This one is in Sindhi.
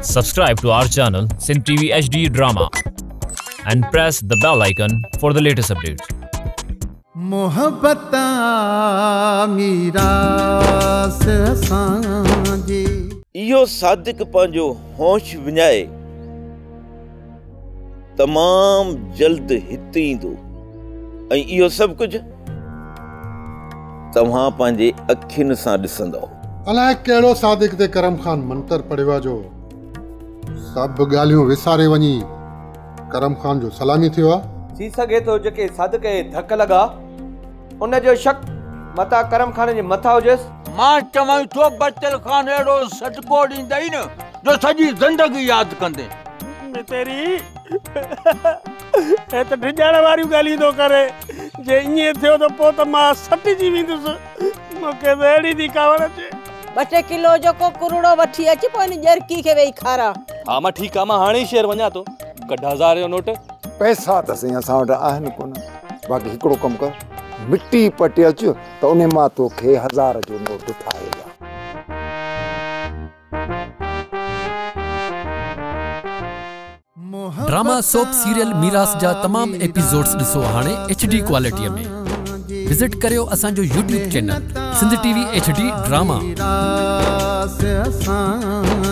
Subscribe to our channel Sindh TV HD Drama and press the bell icon for the latest updates. محبت آ ميراث اسان جي. اهو صادق پنهنجو هوش وڃائي تمام جلد هت ايندو ۽ اهو سڀ ڪجهه توهان پنهنجي اکين سان ڏسندؤ. الائي ڪهڙو صادق تي ڪرم خان منتر پڙهيو آ جو سڀ ڳالهيون وساري وڃي ڪرم خان جو سلامي ٿيو آ. ٿي سگهي ٿو جيڪي صادق کي ڌڪ لڳا ان جو شڪ متان ڪرم خان جي مٿان هجيس. مان چوانء ٿو بچل خان اهڙو صدقو ڏيندئي نه جو سڄي زندگي ياد ڪندين. متيري هي ته ڊڄائڻ واريون ڳالهيون ٿو ڪري. جي ائين ٿيو ته پوء ته مان سٽجي ويندس. مون کي ته اهڙي ٿي ڪاوڙ اچي. 2-3 ڪلو جو ڪو ڪرڙو وٺي اچ پوء ان ڄرڪي کي ويهي کاراء. ها مان ٺيڪ آ، مان هاڻي ئي شهر وڃان ٿو. ڪڍ 1000 جو نوٽ. پئسا ته سائين اسان وٽ آهن ڪونه، باقي هڪڙو ڪم ڪر، مٽي پٽي اچ ته انهي مان توکي 1000 جو نوٽ ٺاهي ڏيان. ڊراما سوپ سيريل ميراث جا تمام ايپيسوڊز ڏسو هاڻي ايڇ ڊي ڪوالٽي ۾. وزٽ ڪريو اسان جو YouTube channel Sindh T V H D drama. ميراث اسان